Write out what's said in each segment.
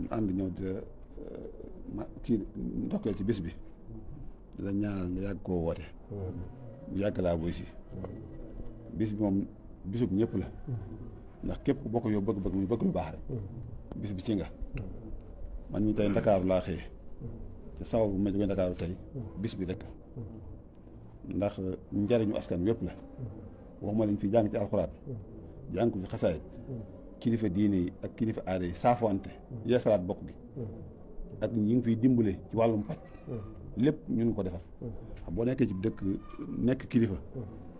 ñu ànd ñëw di kii ndokkeel ci bis bi di la ñaanal nga yàgg koo woote ñu yàgg laa buy si bis bi moom bisub ñëpp la ndax képp ku bokk yow bëgg-bëgg muy bëgg lu baax rek bis bi ci nga man ñu tey ndakaaru laa xëye ci sababu bu ma jógee ndakaaru tey bis bi rek ndax njariñu askan wépp la waxuma lañ fi jàng ci alxuraan jàng ko ci xasaayit kilifa diine yi ak kilifa aada yi saafowante yeesalaat bokk gi ak ñi ngi fiy dimbale ci wàllum paj lépp ñu ngi ko defal boo nekkee ci dëkk nekk kilifa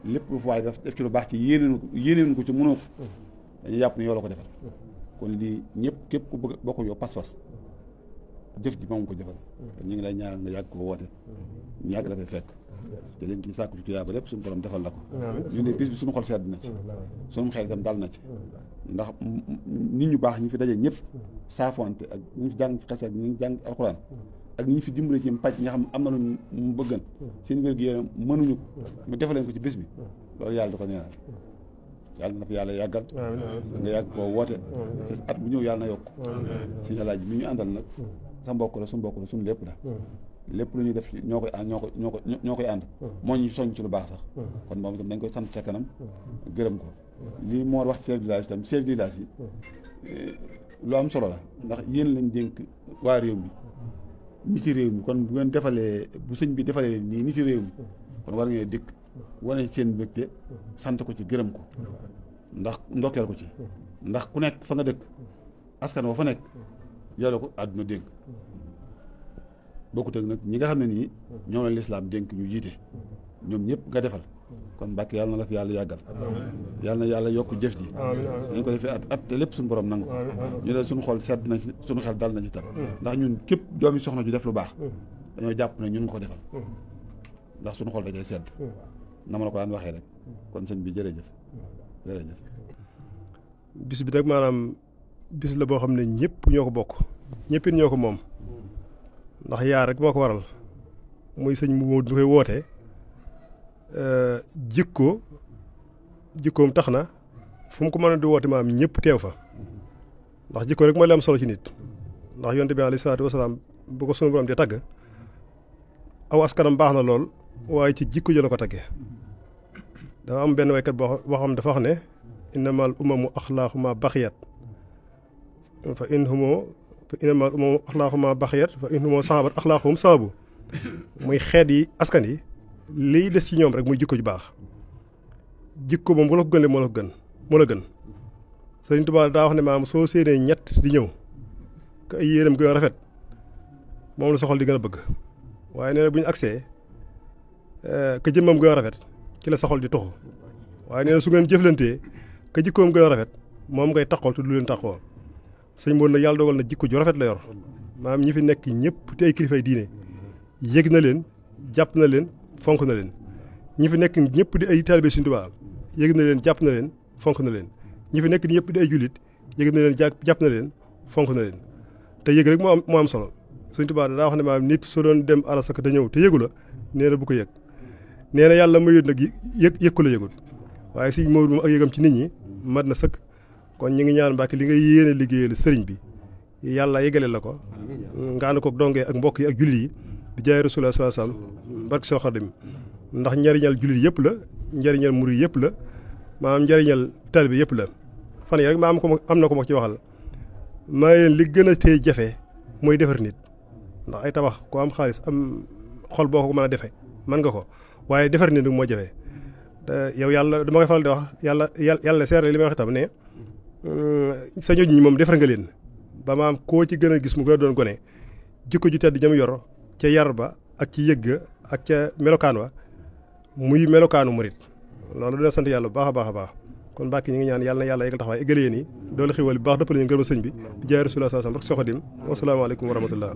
lépp lu fa waay def ci lu baax ci yéeneen ko ci mënoo ko dañuy jàpp ne yow la ko defal kon lii ñëpp képp ku bëgg bokk yow pas-pas jëf ji moom ko jëfal ñu ngi lay ñaanal nga yàgg ko woote ñu yàgg la fay fekk te leen ci sàkku ci tuyaaba lépp suñu borom defal la ko ñu ne bis bi suñu xol sedd na ci suñu xel itam dal na ci ndax nit ñu baax ñu fi daje ñëpp saafante ak ñu fi jàng ci xase ak ñu jàng alxuraan ak ñu fi dimbale ci paj ñi nga xam am na lu mu bëggan seen wér-gu-yaram mënuñu ko ñu defaleen ko ci bis bi loolu yàlla da ko neenal yàlla na fi yàlla yàggal nga yàgg koo woote te at bu ñëw yàlla na yokk suñu alaaj bi ñu àndal nag sa mbokk la suñu lépp la lépp lu ñuy def ñoo koy ànd moo ñu soññ ci lu baax sax kon moom itam dañ koy sant sa kanam gërëm ko lii moo wax chef de village itam chef de village yi lu am solo la ndax yéen lañ dénk waa réew mi ñi ci réew mi kon bu ngeen defalee bu sëñ bi defalee nii ñi ci réew mi kon war ngeen dikk wane seen mbégte sant ko ci gërëm ko ndax ndokkeel ko ci ndax ku nekk fa nga dëkk askan wa fa nekk yow la ko àdduna dénk bokkut ak nag ñi nga xam ne nii ñoom la lislaam dénk ñu jiite ñoom ñëpp nga defal kon Mbàkke yàlla na la fi yàlla yàggal yàlla na yàlla yokk jëf ji dañ ko defee at te lépp suñu borom nangu ñu ne suñu xol sedd na ci suñu xel dal na ci tam ndax ñun képp doomi soxna ju def lu baax dañoo jàpp ne ñun ko defal ndax suñu xol da cay sedd na ma la ko daan waxee rek kon sëñ bi jërëjëf bis bi nag maanaam bis la boo xam ne ñëpp ñoo ko bokk ñëpp it ñoo ko moom ndax yaa rek moo ko waral muy sëñ mu koy wootee jikkoom tax na fu mu ko mën a di woote maam ñëpp teew fa ndax jikko rek mooy la am solo ci nit ndax yonte bi alayhi salaatu wasalaam bu ko sunu borom di tagg aw askanam baax na lool waaye ci jikko ji la ko taggee dafa am benn waykat boo xam dafa wax ne innamal umamu axlaaquma baxiyat fa innamal umamu axlaaquma baxiyat fa inhumoo sahabat axlaaquhum sahabu muy xeet yi askan yi liy des ci ñoom rek muy jikko ju baax jikko moom bu la ko gënee moo la gën Sëriñ Tuubaa daa wax ne maam soo séenee ñett di ñëw ka ay yéenam gën a rafet moom la soxal di gën a bëgg waaye nee na bu ñu agsee ka jëmmam gën a rafet ci la soxal di toxu waaye nee na su ngeen jëflantee ka jikkoom gën a rafet moom ngay taxool te du leen taxoo sëñ moon na yàlla dogal na jikko ju rafet la yor maam ñi fi nekk ñëpp te ay kilifay diine yëg na leen jàpp na leen fonk na leen ñi fi nekk ñëpp di ay taalibe Sëriñ Tuubaa yëg na leen jàpp na leen fonk na leen ñi fi nekk ñëpp di ay jullit yëg na leen jàpp na leen fonk na leen te yëg rek moo am solo Sëriñ Tuubaa daa wax ne maam nit su doon dem alasaka te ñëw te yëgu la nee na bu ko yëg nee na yàlla mayut nag yëg ko la yëgul waaye si Maodo moom ak yëgam ci nit ñi mat na sëkk kon ñu ngi ñaan Mbàkke li nga yéene liggéeyal sëriñ bi yàlla yëgale la ko nga ànd ko dongee ak mbokk yi ak jullit yi di jaay Rasulullah sallallahu alayhi wasallam barke Seex Xaadim ndax njariñal jullit yëpp la njariñal murid yëpp la maanaam njariñal taalibe yëpp la fan yi rek ma am na ko ma ci waxal maa leen li gën a tee jafe mooy defar nit ndax ay tabax ko am xaalis am xol boo ko mën a defe mën nga ko waaye defar nit nag moo jafe yow yàlla dama koy faral di wax yàlla seere li may wax itam ne sa ñoñ ñi moom defar nga leen ba maam koo ci gën a gis mu gën a doon gone jikko ju tedd jam yor ca yar ba ak ci yëgg ak ca melokaan wa muy melokaanu murit loolu dina sant yàlla bu baax a baax a baax kon Mbàkke ñi ngi ñaan yàlla na yàlla yëgal taxawaay égale yéen yi doolu xiwal bi baax dëppale ñu ngërëm sëñ bi di jaay Rasulullah sallallahu alayhi wasallam rek soxadim wasalaamaaleykum wa rahmatullah